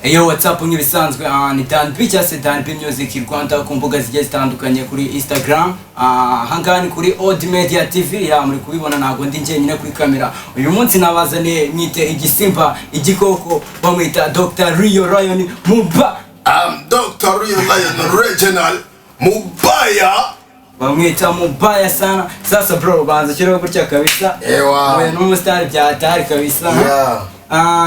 Yo, what's up? Nk'ibisanzwe, ni Dan B cyangwa se Dan B Music Rwanda ku mbuga zigiye zitandukanye, kuri Instagram. Ahangaha ni kuri Old Media TV ya muri kubibona. Ntabwo ndi njyenyine kuri kamera uyu munsi, nabazaniye mwite igisimba, igikoko, bamwita Dr. Rio Lion Muba. I'm Dr. Real Lion Original Mubaya. Bamwita Mubaya sana. Sasa bro, banza kiriho gutya kabisa. Ewa. Oya, n'umusitari byatari kabisa. Yeah.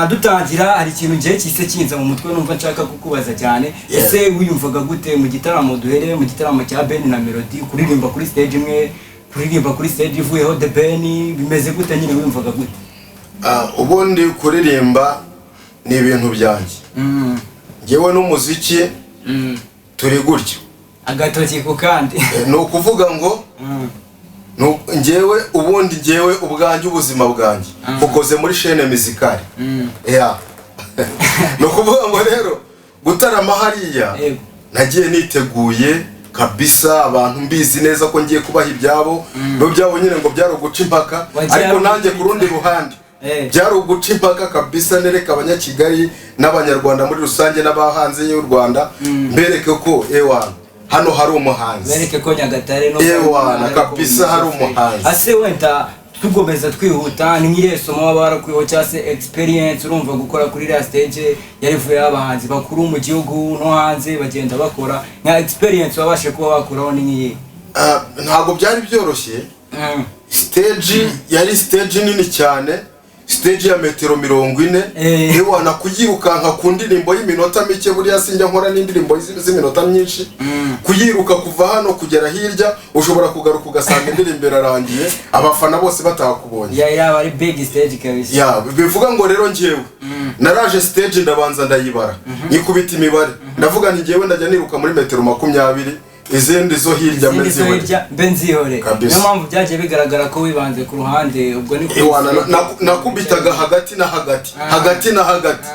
Dutangira, hari ikintu ngiye kise kinza mu mutwe numva nshaka kukubaza cyane. Ese wiyumvaga gute mu gitaramo, duhereye mu gitaramo cya Ben na Melody, kuririmba kuri stage imwe, kuririmba kuri stage ivuyeho The Ben, bimeze gute nyine? Wiyumvaga gute? Ubundi kuririmba ni ibintu byanjye. Njyewe n'umuziki turi gutya. Agatoki ku kandi. Ni ukuvuga ngo njyewe ubundi, njyewe ubwanjye, ubuzima bwanjye bukoze muri chaîne musicale. Yeah. Ni ukuvuga ngo rero gutarama hariya, nagiye niteguye kabisa, abantu mbizi neza ko ngiye kubaha ibyabo. Bo byabo nyine ngo byari uguca impaka. Wagiye ariko ari nanjye ku rundi ruhande byari uguca impaka kabisa, nereka Abanyakigali n'Abanyarwanda muri rusange n'abahanze y'u Rwanda, mbereke ko ewana hano hari umuhanzi. Bereke ko Nyagatare no Ewana, kabisa hari umuhanzi. Ase wenda tugomeza twihuta, ni nk'irihe somo waba warakwiyeho cyangwa se experience? Urumva gukora kuri iriya stage yarivuyeho abahanzi bakuru mu gihugu no hanze bagenda bakora, nka experience wabashe kuba wakuraho ni nk'iyi? Ntabwo byari byoroshye. Stage yari stage nini cyane, stage ya metero 40. Ewana, kuyirukanka ku ndirimbo y'iminota mike, buriya sinjya nkora n'indirimbo z'iminota myinshi, kuyiruka kuva hano kugera hirya, ushobora kugaruka ugasanga indirimbo irarangiye, abafana bose batakubonye. Ya, yaba ari big stage kabisa. Ya, bivuga ngo rero njyewe naraje, stage ndabanza ndayibara, nyikubita imibare, ndavuga nti njyewe ndajya niruka muri metero 20, izindi zo hirya mbe Izindi zo nzihore. hirya mbe nzihore. Kabisa. Niyo mpamvu byagiye bigaragara ko wibanze ku ruhande, ubwo ni kuri Ewana, stage. nakubitaga hagati na hagati, hagati na hagati.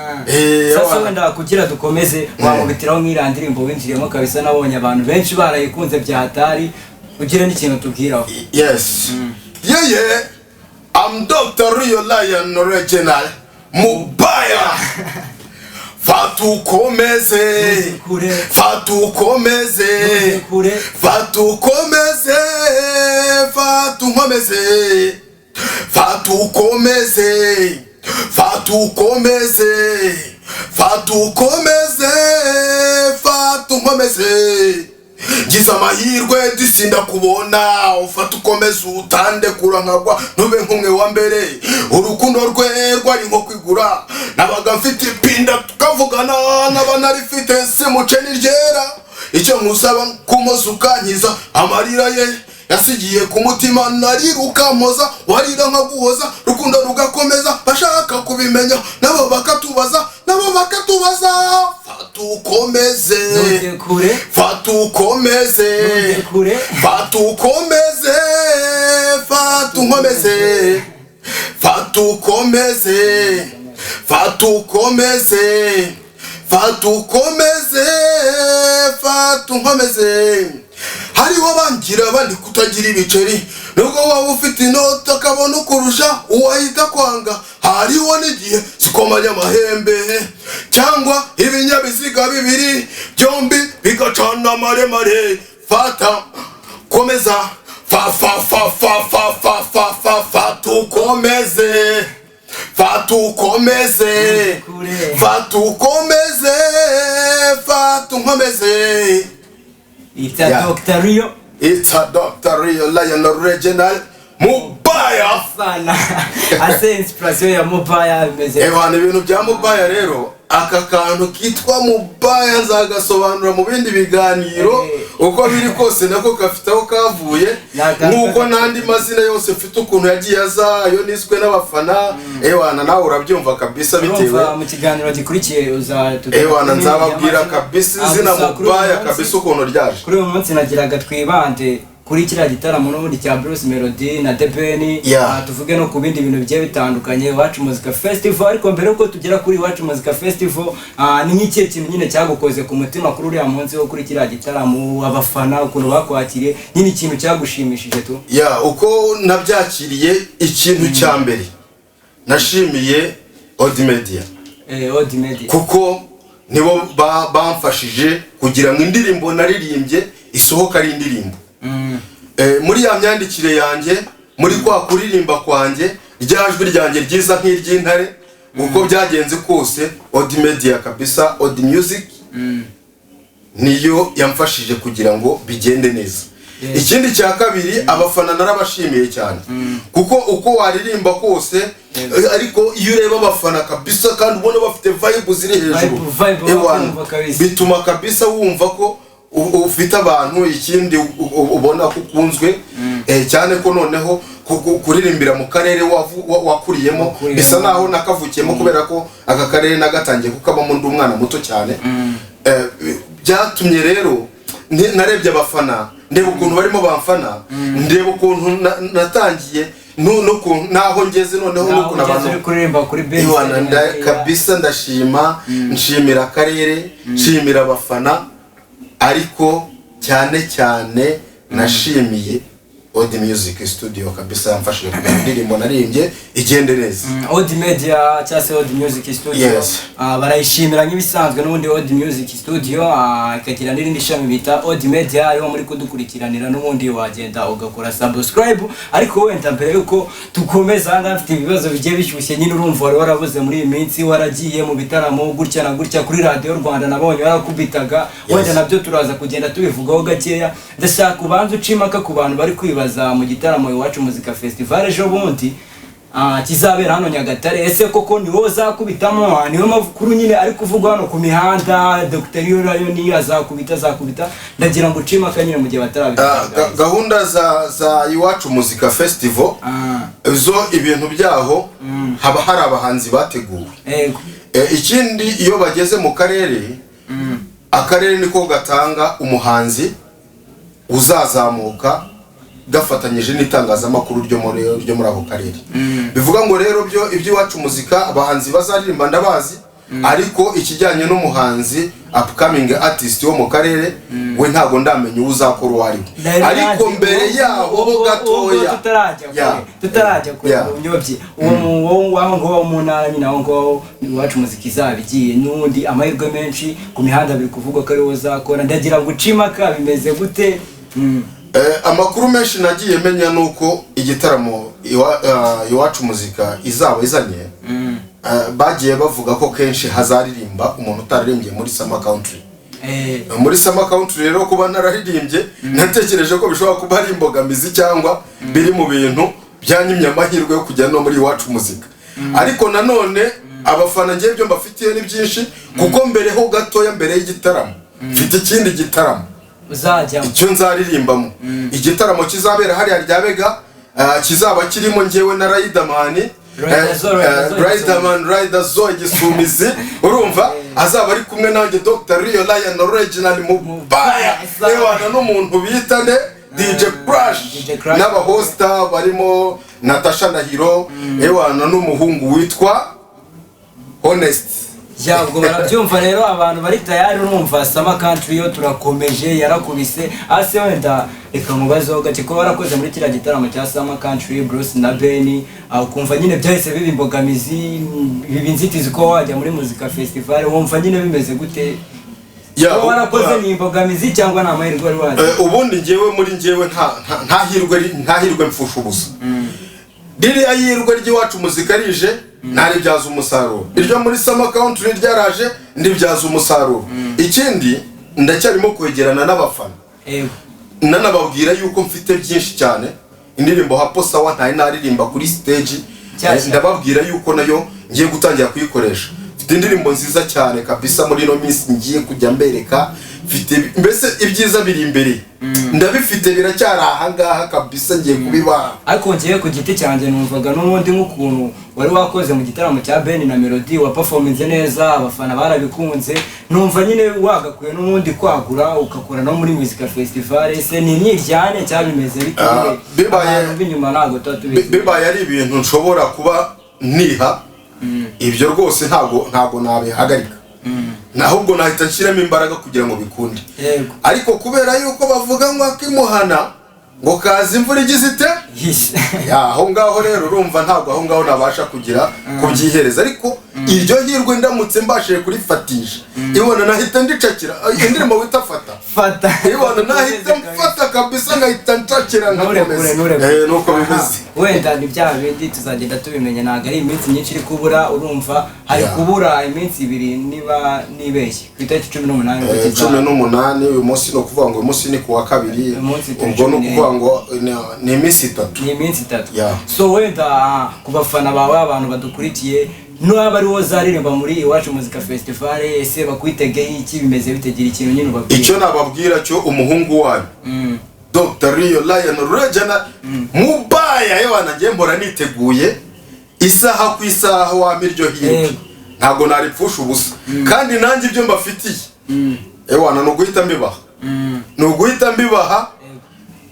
Sasa Ewana. wenda kugira dukomeze, wamubitiraho nk'iriya ndirimbo winjiriyemo kabisa, nabonye abantu benshi barayikunze bya hatari, ugire n'ikintu tubwiraho. Yes. Yeah. I'm Dr. Real Lion Original Mubaya. Fata ukomeze. Kure. Fata ukomeze. Kure. Fata ukomeze. Fata unkomeze. Fata ukomeze. Fata ukomeze. Fata ukomeze. Fata unkomeze. Ngize amahirwe disinda kubona, ufata ukomeze utandekura nkagwa, ntube nk'umwe wa mbere. Urukundo rwe rwari nko kwigura, nabaga mfite ipinda tukavugana, naba narifite simuce n'iryera. Icyo nkusaba kumoza ukankiza amarira ye yasigiye ku mutima, nariruka mpoza, warira nkaguhoza, rukundo rugakomeza. Bashaka kubimenya nabo bakatubaza, nabo bakatubaza. Fata ukomeze. Ntujye kure. Fata ukomeze. Ntujye kure. Fata ukomeze. Fata unkomeze. Fata ukomeze. Fata ukomeze. Fata ukomeze. Fata unkomeze. Hariho bangira abandi kutagira ibiceri, nubwo waba ufite inoti akabona ukurusha uwahita kwanga. Hariho n'igihe zikomanya amahembe cyangwa ibinyabiziga bibiri byombi bigacana maremare. Fata komeza, fa fa fa fa fa fa fa fa, fata ukomeze, fata ukomeze. Kure. Fata ukomeze, fata unkomeze. It's a Yeah. Dr. Rio. It's a Dr. Real Lion Original Mubaya. Sana ase inspiration ya Mubaya bimeze? Ebana, ibintu bya Mubaya rero, aka kantu kitwa Mubaya nzagasobanura mu bindi biganiro. Uko biri kose nako gafite aho kavuye, nk'uko n'andi mazina yose mfite ukuntu yagiye aza, ayo niswe n'abafana. Ewana, nawe urabyumva kabisa, bitewe Urumva mu kiganiro gikurikiye uzatubwira. Ewana, nzababwira kabisa izina Mubaya kabisa ukuntu ryaje. Kuri uyu munsi nagiraga twibande kuri kiriya gitaramo n'ubundi cya Bruce Melody na The Ben. Tuvuge no ku bindi bintu bigiye bitandukanye, Iwacu Muzika Festival. Ariko mbere yuko tugera kuri Iwacu Muzika Festival, ni nk'ikihe kintu nyine cyagukoze ku mutima kuri uriya munsi wo kuri kiriya gitaramo, abafana ukuntu bakwakiriye, nyine ikintu cyagushimishije tu? Ya, uko nabyakiriye, ikintu cya mbere nashimiye Old Media. Old Media. Kuko Nibo bamfashije kugira ngo indirimbo naririmbye isohoke ari indirimbo. Muri ya myandikire yanjye, muri kwa kuririmba kwanjye, rya jwi ryanjye ryiza nk'iry'intare, uko byagenze kose, Odi Media kabisa, Odi Music niyo yamfashije kugira ngo bigende neza. Ikindi cya kabiri, abafana narabashimiye cyane, kuko uko waririmba kose, ariko iyo ureba abafana kabisa kandi ubona bafite vibe ziri hejuru, Vibe ewana, bakumva kabisa. bituma kabisa wumva ko ufite abantu. Ikindi ubona ko ukunzwe, cyane ko noneho kuririmbira mu karere wakuriyemo Wakuriyemo. bisa naho nakavukiyemo, kubera ko aka karere nagatangiye kukabamo ndi umwana muto cyane. Byatumye rero narebye abafana, ndeba ukuntu barimo bamfana, ndeba ukuntu natangiye naho ngeze noneho, naho n'ukuntu ugeze abantu uri kuririmba kuri best. Iwana, kabisa ndashima, nshimira akarere, nshimira abafana, ariko cyane cyane nashimiye Odi Music Studio kabisa, yamfashije kugira ngo indirimbo naririmbye igende neza. Odi Media cyangwa se Odi Music Studio. Yes. Barayishimira nk'ibisanzwe. N'ubundi Odi Music Studio ikagira n'irindi shami bita Odi Media, ariho muri kudukurikiranira. N'ubundi wagenda ugakora subscribe. Ariko wenda mbere yuko dukomeza, aha ngaha mfite ibibazo bigiye bishyushye nyine. Urumva wari warabuze muri iyi minsi, waragiye mu bitaramo gutya na gutya, kuri Radiyo Rwanda nabonye warakubitaga. Wenda nabyo turaza kugenda tubivugaho gakeya. Ndashaka ubanza uce impaka ku bantu bari kwibaza mu gitaramo Iwacu Muzika Festival ejo bundi kizabera hano Nyagatare. Ese koko ni wowe uzakubitamo? Niyo makuru nyine ari kuvugwa hano ku mihanda, Dr Lion azakubita, azakubita. Ndagira ngo uce impaka nyine mu gihe batarabitangaza. Gahunda za Iwacu Muzika Festival, zo ibintu byaho haba hari abahanzi bateguwe. Ikindi, iyo bageze mu karere, akarere niko gatanga umuhanzi uzazamuka, gafatanyije n'itangazamakuru ryo muri ako karere. Bivuga ngo rero byo iby'iwacu muzika, abahanzi bazaririmba ndabazi, ariko ikijyanye n'umuhanzi upcoming artist wo mu karere, we ntabwo ndamenya uwo uzakora uwo ari we. Rero Ariko nanjye, mbere yaho ho gatoya tutarajya kure, tutarajya kure, mu myobyi uwo waho ngaho mu ntara nyine, aho ngaho Iwacu Muzika izaba igiye, n'ubundi amahirwe menshi ku mihanda biri kuvugwa ko ariwo uzakora. Ndagira ngo uce impaka, bimeze gute? Amakuru menshi nagiye menya ni uko igitaramo Iwacu Muzika izaba izanye, bagiye bavuga ko kenshi hazaririmba umuntu utararirimbye muri Summer Country. Muri Summer Country rero, kuba nararirimbye, natekereje ko bishobora kuba ari imbogamizi cyangwa biri mu bintu byanyimye amahirwe yo kujya no muri Iwacu Muzika. Ariko nanone abafana ngiye ibyo mbafitiye ni byinshi, kuko mbere ho gatoya, mbere y'igitaramo, mfite ikindi gitaramo Uzajyamo. icyo nzaririmbamo, igitaramo kizabera hariya Ryabega, kizaba kirimo njyewe na Riderman. Rider Zo, Rider Zo. Riderman, Rider Zo Igisumizi, urumva azaba ari kumwe nanjye, Dr Rio Lion Original Mubaya, ewana, n'umuntu bita nde, DJ Crash, DJ Crash. N'abahosta barimo Natasha Ndahiro, ewana, n'umuhungu witwa Honest. Ya, ubwo barabyumva rero abantu bari tayari. Urumva Summer Country yo turakomeje, yarakubise ase. Wenda reka mubazeho gake, ko warakoze muri kiriya gitaramo cya Summer Country, Bruce na Ben, ukumva nyine byahise biba imbogamizi, biba inzitizi ko wajya muri muzika festival, wumva nyine bimeze gute? Kuba warakoze ni imbogamizi cyangwa ni amahirwe wari wazi? Ubundi njyewe, muri njyewe nta hirwe mfusha ubusa. Ririya hirwe ry'iwacu muzika rije, ntaribyaza umusaruro. Iryo muri Summer Country ryaraje, ndibyaza umusaruro. Ikindi, ndacyarimo kwegerana n'abafana, nanababwira yuko mfite byinshi cyane. Indirimbo Hapo Sawa ntari naririmba kuri stage. Nshyashya. Ndababwira yuko nayo ngiye gutangira kuyikoresha. Mfite indirimbo nziza cyane kabisa, muri ino minsi ngiye kujya mbereka. Mfite mbese ibyiza biri imbere, ndabifite, biracyari ahangaha kabisa, ngiye kubibaha. Ariko ngewe ku giti cyanjye numvaga n'ubundi nk'ukuntu wari wakoze mu gitaramo cya Ben na Melody, wa performinze neza, abafana barabikunze, numva nyine wagakwiye n'ubundi kwagura ugakora no muri muzika festival. Ese ni imyiryane cyangwa bimeze bite? Abantu b'inyuma ntabwo tuba tubizi. Bibaye ari ibintu nshobora kuba niha ibyo rwose, ntabwo nabihagarika, ahubwo nahita nshyiramo imbaraga kugira ngo bikunde. Ariko kubera yuko bavuga ngo akimuhana ngo kaza imvura igize ite? Yise. Ya, aho ngaho rero urumva ntabwo aho ngaho nabasha kugira kubyihereza, ariko Iryo hirwe ndamutse mbashije kurifatisha, ibona nahita ndicakira indirimbo wita Fata. Fata. Ibona nahita mfata kabisa, nkahita ncakira, Nturekure. nkakomeza. Nturekure. Nuko Aha, bimeze. Wenda ni bya bindi tuzagenda tubimenya, ntabwo ari iminsi myinshi iri kubura, urumva hari kubura iminsi 2 niba nibeshye, ku itariki 18 nibwo 18. Uyu munsi ni ukuvuga ngo uyu munsi ni ku wa kabiri. Uyu munsi turi Ubwo ni 14. ukuvuga ngo ni iminsi 3. Ni iminsi 3. Yeah. So wenda ku bafana bawe, abantu badukurikiye, n'uwaba ari wo uzaririmba muri Iwacu Muzika Festival, ese bakwitegeho iki? Bimeze bitegera ikintu nyine ubabwira. Icyo nababwira cyo, umuhungu wanyu Dr Rio Lion Regina Mubaya, yewana ngiye mpora niteguye isaha ku isaha. Wampa iryo hirwe, ntabwo naripfusha ubusa. Kandi nanjye ibyo mbafitiye, ewana, ni uguhita mbibaha, ni uguhita mbibaha.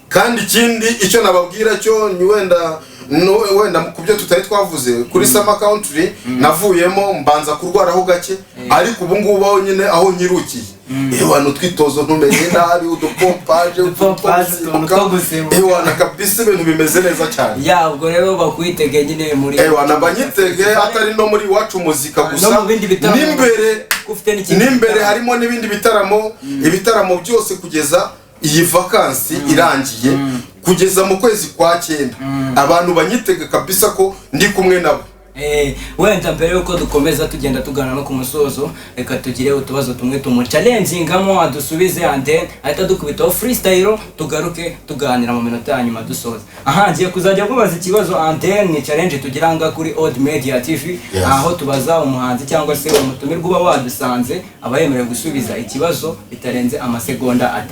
Kandi ikindi icyo nababwira cyo ni wenda no, wenda ku byo tutari twavuze kuri Summer Country, navuyemo mbanza kurwaraho gake, ariko ubu ngubu aho nyine aho nyirukiye, ewana, utwitozo ntumenye nabi, udupompaje, Udupompaje, utuntu two gusimbuka. Ewana kabisa, ibintu bimeze neza cyane. Ya, ubwo rero bakwitege nyine muri Ewana, banyitege, atari no muri Iwacu Muzika gusa, No mu bindi bitaramo. N'imbere Ko ufite n'ikindi n'imbere gitaramo. Harimo n'ibindi bitaramo, ibitaramo byose kugeza iyi vakansi irangiye, kugeza mu kwezi kwa cyenda. Abantu banyitege kabisa ko ndi kumwe nabo. Wenda mbere yuko dukomeza tugenda tugana no ku musozo, reka tugire utubazo tumwe tumuchallengingamo adusubize, and then ahita dukubitaho freestyle, tugaruke tuganira mu minota ya nyuma dusoza. Aha ngiye kuzajya kubaza ikibazo, and then ni challenge tugira nga kuri Old Media TV, aho tubaza umuhanzi cyangwa se umutumirwa uba wadusanze, aba yemerewe gusubiza ikibazo bitarenze amasegonda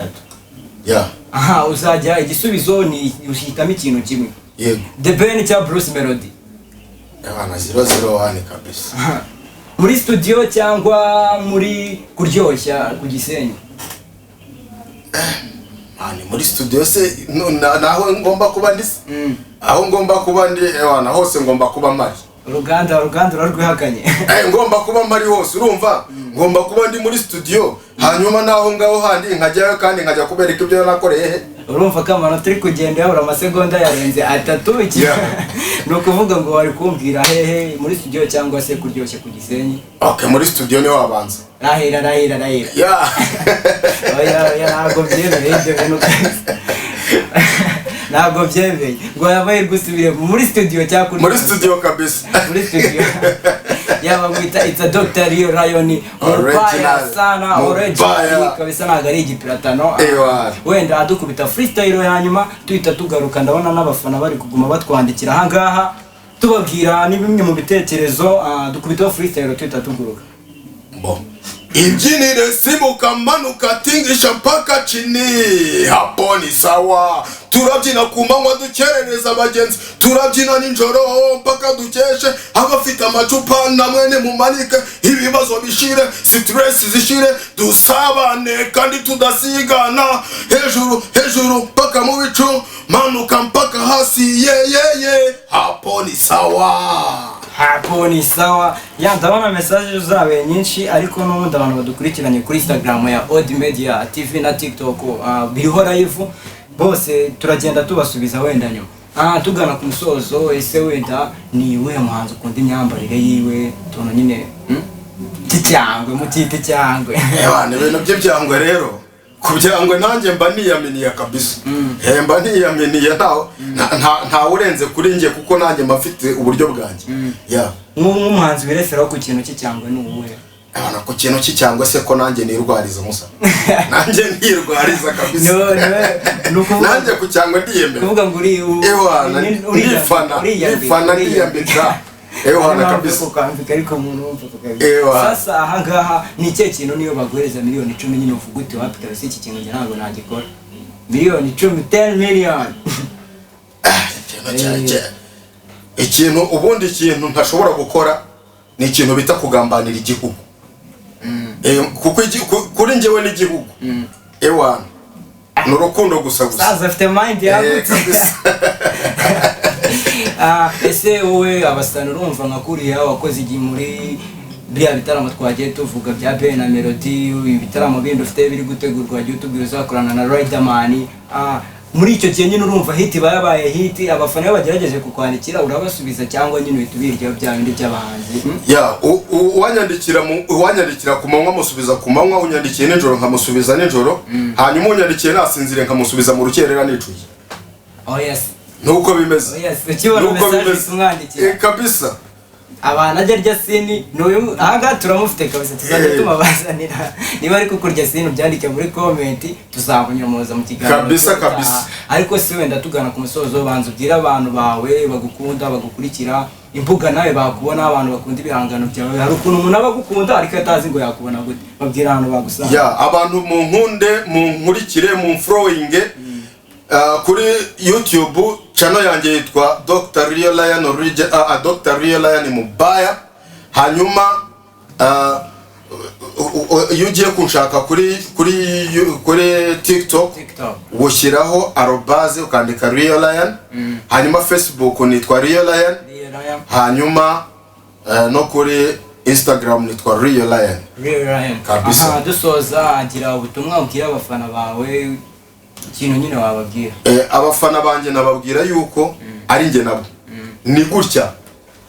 3. Aha uzajya igisubizo ni uhitamo ikintu kimwe. Yego. The Ben cyangwa Bruce Melody? Abana 001 kabisa. Muri studio cyangwa muri kuryoshya ku Gisenyi? Mani, muri studio se naho ngomba kuba ndi se? Aho ngomba kuba ndi, ewana, hose ngomba kuba mpari. Uruganda urarwihakanye. Ngomba kuba mpari hose, urumva ngomba kuba ndi muri studio, hanyuma naho ngaho handi nkajyayo kandi nkajya kubereka ibyo nakoreye he. Urumva ko amanota uri kugenda yabura, amasegonda yarenze 3 iki. Ni ukuvuga ngo wari kumbwira hehe, muri studio cyangwa se kuryoshya ku Gisenyi? Okay, muri studio niho wabanza. Rahira, rahira, rahira. Oya, oya, ntabwo byemeye ibyo bintu kabisa. Ntabwo byemeye ngo yabaye gusubire muri studio cyangwa kuri Muri studio kabisa. Muri studio. Yaba mwita it's a Dr. Rio Lion Mubaya. Original. Sana. Mubaya. Original kabisa, ntabwo ari igipiratano. Ewa. Wenda adukubita freestyle ya nyuma, tuhita tugaruka. Ndabona n'abafana bari kuguma batwandikira ahangaha, tubabwira ni bimwe mu bitekerezo. Dukubitaho freestyle, tuhita tuguruka. Bo. Ibyinire, simuka, manuka, tingisha mpaka chini, hapo ni sawa. Turabyina ku manywa dukerereza abagenzi, turabyina nijoro mpaka dukeshe. Abafite amacupa namwe nimumanike, ibibazo bishire, stress zishire, dusabane kandi tudasigana. Hejuru hejuru mpaka mu bicu, manuka mpaka hasi, ye ye ye, hapo ni sawa. Hapo ni sawa. Ya, ndabona message zabaye nyinshi, ariko n'ubundi abantu badukurikiranye kuri Instagram ya Old Media TV na TikTok, biriho live, bose turagenda tubasubiza wenda nyuma. Tugana ku musozo, ese wenda ni uwuhe muhanzi ukunda imyambarire yiwe, utuntu nyine, cy'icyangwe, mutite cyangwe? Ewana, ibintu by'ibyangwe rero, ku byangwe nanjye mba niyaminiye kabisa. Mba niyaminiye, nta urenze kuri njye, kuko nanjye mba mfite uburyo bwanjye, yeah. Nk'umuhanzi wireferaho ku kintu cy'icyangwe ni uwuhe? Ewana, ku kintu cy'icyangwe se ko nanjye nirwariza musa, nanjye nirwariza kabisa. Ni ukuvuga Nanjye ku cyangwe ndiyemera. Kuvuga ngo uri Ewana, ndifana, ndifana, ndiyambika, ewana kabisa. Kwambika, ariko umuntu wumva kabisa. Ewana. Sasa ahangaha ni ikihe kintu niyo baguhereza miliyoni 10 nyine uvuga uti wapi kabisa, iki kintu njye ntabwo nagikora? Miliyoni 10, 10 million. Ikintu ikintu ubundi, ikintu ntashobora gukora ni ikintu bita kugambanira igihugu. Kuko kuri njyewe n'igihugu, ewana, ni urukundo gusa gusa. Sasa afite mind yagutse. Kabisa. Ese wowe abasani urumva nka kuriya wakoze igihe muri biriya bitaramo twagiye tuvuga bya Ben na Melody, ibitaramo bindi ufite biri gutegurwa, wagiye utubwira uzakorana na Riderman, Muri icyo gihe nyine urumva hit iba yabaye hit. Abafana iyo bagerageje kukwandikira, urabasubiza cyangwa nyine uhita ubiryaho bya bindi by'abahanzi? Ya, uwanyandikira ku manywa musubiza ku manywa, unyandikiye nijoro nkamusubiza nijoro, hanyuma unyandikiye nasinzire nkamusubiza mu rukerera nicuye. Oh yes. Nuko bimeze. Oh yes, ukibona Nuko message bimeze. umwandikira. Kabisa. Abantu ajya arya seen n'uyu ahangaha turamufite kabisa, tuzajya tumabazanira. Niba ari kukurya seen, ubyandike muri comment, tuzabunyomoza mu kiganiro Kabisa, cy'ubutaha. kabisa. Ariko si wenda tugana ku musozo, banza ubwire abantu bawe bagukunda, bagukurikira, imbuga nawe bakubona, abantu bakunda ibihangano byawe. Hari ukuntu umuntu aba agukunda ariko atazi ngo yakubona gute. Babwira ahantu bagusanga. Ya, abantu munkunde, munkurikire, mumfollowinge kuri YouTube channel yanjye yitwa Dr Real Lion Dr Real Lion Mubaya. Hanyuma iyo ugiye kunshaka kuri TikTok, TikTok, ushyiraho arobase ukandika Real Lion. Hanyuma Facebook nitwa Real Lion. Real Lion. Hanyuma no kuri Instagram nitwa Real Lion. Real Lion. Kabisa. Aha, dusoza, agira ubutumwa ubwira abafana bawe, ikintu nyine wababwira. Abafana banjye nababwira yuko ari njye nabo ni gutya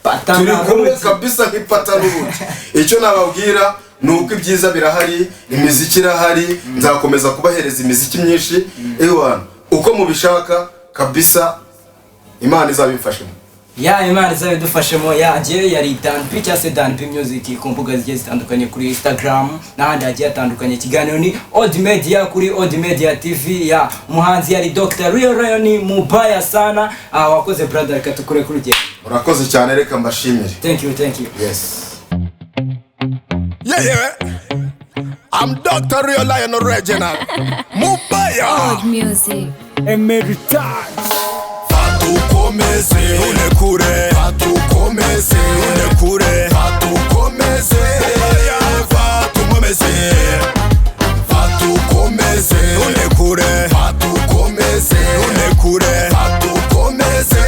Pata turi na kumwe rugi. Kabisa nk'ipata n'urugi. Icyo nababwira ni uko ibyiza birahari, imiziki irahari, nzakomeza kubahereza imiziki myinshi. Ewana, uko mubishaka kabisa, Imana izabimfashemo. Ya, Imana izabidufashemo. Ya, njyewe yari Dan P cyangwa se Dan P Music ku mbuga zigiye zitandukanye, kuri Instagram n'ahandi hagiye hatandukanye. Ikiganiro ni Odd Media kuri Odd Media TV. Ya, umuhanzi yari Dr Real Lion Mubaya sana. Ah, wakoze brother, reka tukure kuri urugendo. Murakoze cyane, reka mbashimire. Thank you, thank you. Yes. Yeah. I'm Dr. Real Lion Original. Mubaya. Old music. Emeritus. Fatukomeze, unekure. Fatukomeze, unekure. Fatukomeze. Mubaya. Fatukomeze. Fatukomeze, unekure. Fatukomeze, unekure. Fatukomeze.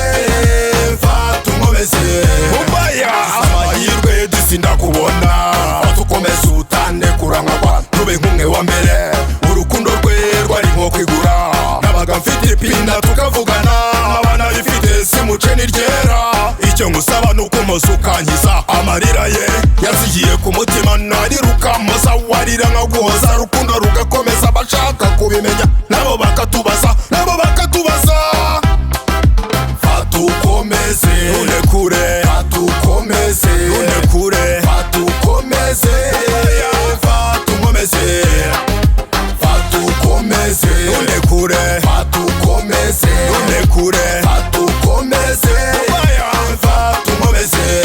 Fatukomeze. Mubaya. Amahirwe dusinda kubona. Fatukomeze utane kurangwa. Ntube nk'umwe wa mbere. Urukundo rwe rwari nko kwigura. Nabaga mfite ipinda tukavugana. Abana bifite simuce ni ryera. Icyo ngusaba ni uko ukankiza amarira ye yasigiye ku mutima, narira ukamoza, warira nkaguhoza, rukundo rugakomeza, abashaka kubimenya nabo bakatubaza, nabo bakatubaza. Fatukomeze, unekure. Fatukomeze, unekure. Fatukomeze. Fatukomeze. Fatukomeze, unekure. Fatukomeze, unekure. Fatukomeze. Fatukomeze.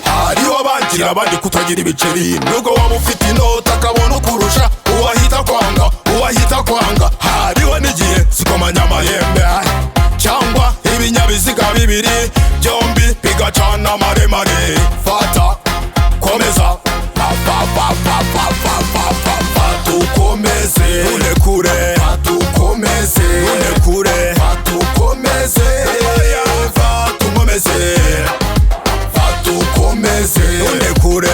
Hariho abangira abandi kutagira ibiceri, nubwo waba ufite inota akabona ukurusha, uwahita kwanga, uwahita kwanga. Hariho n'igihe zikomanya amahembe cyangwa ibinyabiziga bibiri byombi bigacana maremare.